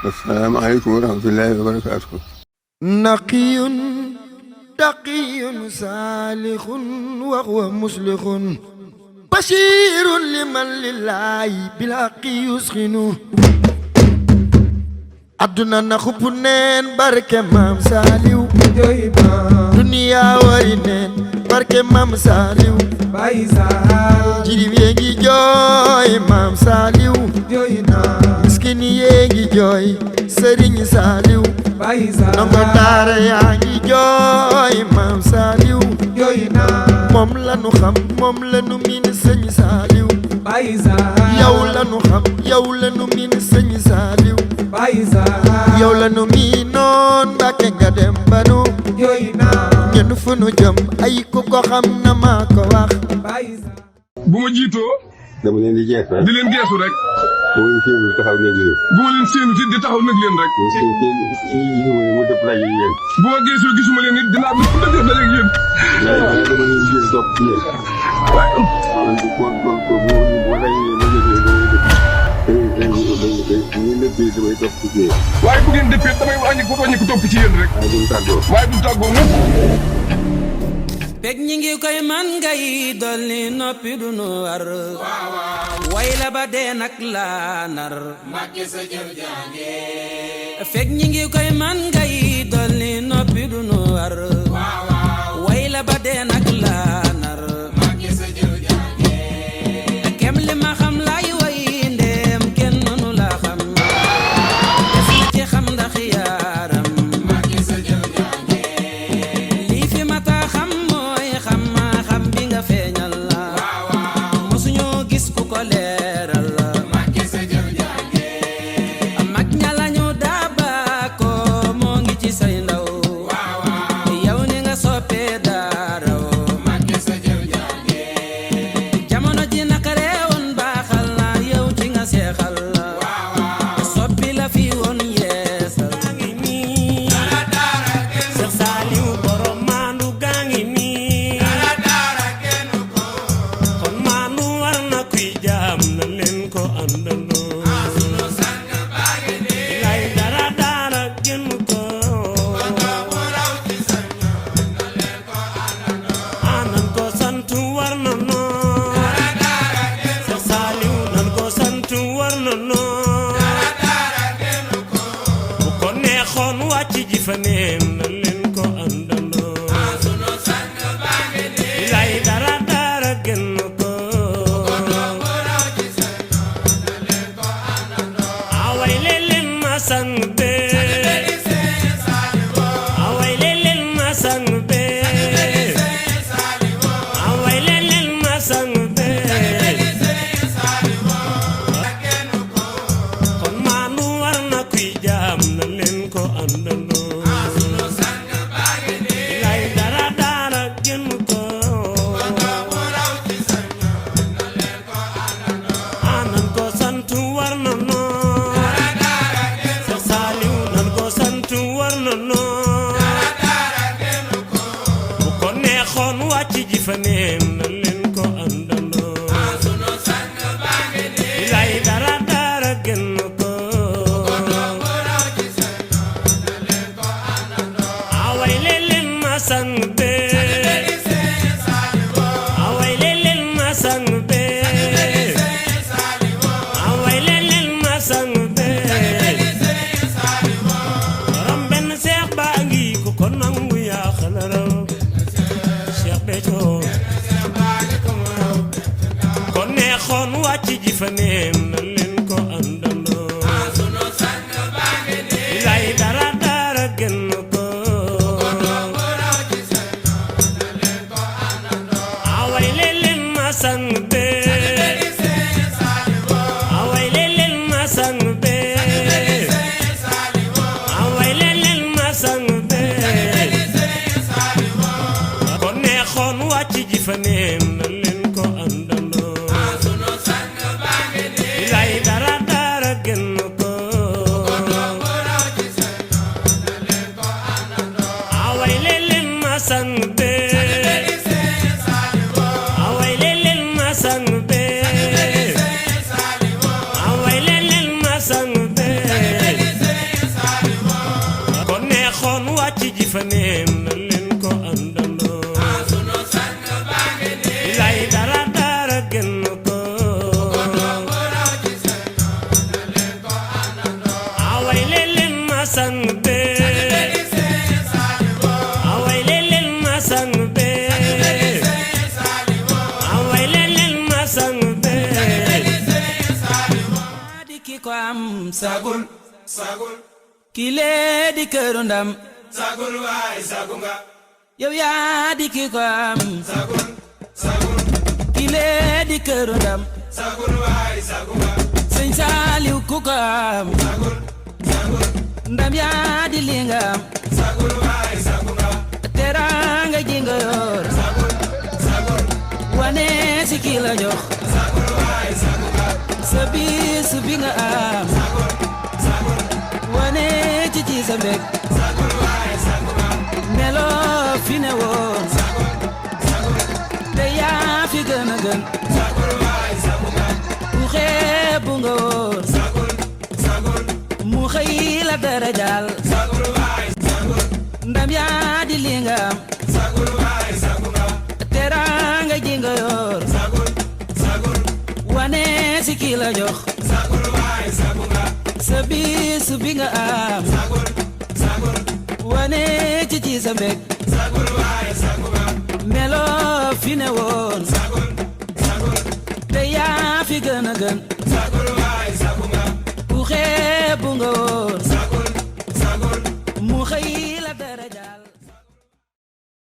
السلام عليكم ورحمة الله وبركاته. نقي تقي صالح وهو مصلح بشير لمن لله بالحق يسخن àdduna na xupp neen barke maam Saliou jooy maam duniya wari neen barke maam Saliou Baye Sall jirim yee ngi jooy maam Saliou jooy naa miskin yee ngi jooy Serigne Saliou Baye Sall ndongo daara yaa ngi jooy maam Saliou jooy naa moom la nu xam moom la nu miin Sëñ Saliou Baye Sall yow la nu xam yow la nu miin Sëñ Saliou Baye Sall yow la nu miinoon Mbàkke nga dem ba nu jooy naa ñun fu nu jëm ay ku ko xam na maa ko wax Baye Sall bu ma jiitoo dama leen di jeex rek. di leen geesu rek. bu ma leen séenu taxaw nag leen. bu ma leen séenu di taxaw nag leen rek. mu dëpp laaj yi yéen. bu ma geesoo gisuma leen it dinaa def dajeeg yéen. waaye dama leen jël topp ci yéen. waaye man bu ko bu lajee ma damay topp ci yéen. waaye bu ngeen dëppee damay wàññi ko topp ci yéen rek. waaye duñ tàggoo. waaye duñ tàggoo mukk. peg ñi ngi koy man ngay dolli noppi du nu war way la ba dee nag laa nar Mbàkke sa jëf jaange peg ñi ngi koy man ngay dolli noppi du nu war way la ba dee nag laa nar Mbàkke sa jëf jaange kem li ma xam lay way ndeem kenn mënu la xam def na ci xam ndax yaaram Mbàkke sa jëf jaange lii fi ma taa xam xam bi nga feeñal la mosuñoo gis ku ko leeral la Mbàkke sa jëf jaange mag ña lañu daaba ko moo ngi ci say ndaw yow ni nga soppee daaraw Mbàkke sa jëf jaange jamono ji naka reewoon baaxal la yow ci nga seexal la soppi la fi woon yeesal Seex Saaliw borom maandu gaa ngi nii faneen na leen ko àndandoo sunu sang baa ngi nii lay dara dara gën ko raw ci sang na leen ko àndandoo away leen ma sang bee away leen ma sang bee away leen ma sang bee kon maanu war na kuy jaam na leen ko àndandoo faneen na leen ko àndandoo sunu sang baa ngi nii lay dara dara gën ko raw ci sang na leen ko àndandoo away leen ma sang bee away leen ma sang bee away leen ma sang bee borom benn seex baa ngi ku ko nangu yaa xalaraw kon neexoon wàcc ji faneen na leen ko àndandoo sunu sang baa ngi nii lay dara dara gën ko raw ci sang na leen ko àndandoo away leen ma sang bee away leen ma sang bee away leen ma sang bee kon neexoon wàcc ji faneen na leen ko àndandoo sunu sang baa ngi nii xalifa neen na leen ko àndandoo sunu sang baa ngi nii lay dara dara gën ko away leen ma sang be away leen ma sang be away leen ma sang be di ki ko am sagul sagul kile di këru ndam sagul waay sagu nga yow yaa di ki ko am sagul sagul kile di këru ndam sagul waay sagu nga sëñ Saaliw ku ko am sagul sagul ndam yaa di li nga am sagul waay sagu nga teraanga ji nga yor sagul sagul wane si ki la jox sagul waay sagu nga sa bis bi nga am sagul sagul wane ci sa mbég sagul waay sagu nga melo fi ne woon sagul sagul te yaa fi gën a gën sagul waay sagu nga ku xeebu nga woon sagul sagul mu xëy la darajaal sagul waay sagul ndam yaa di li nga am sagul waay sagu nga teraanga ji nga yor sagul sagul wane si ki la jox sagul waay sagu nga sa bis bi nga am sagul sagul wane ci sa mbég sagul waay sagu nga melo fi ne woon sagul sagul te yaa fi gën a gën sagul waay sagu nga ku xeebu nga woon sagul sagul mu xëy la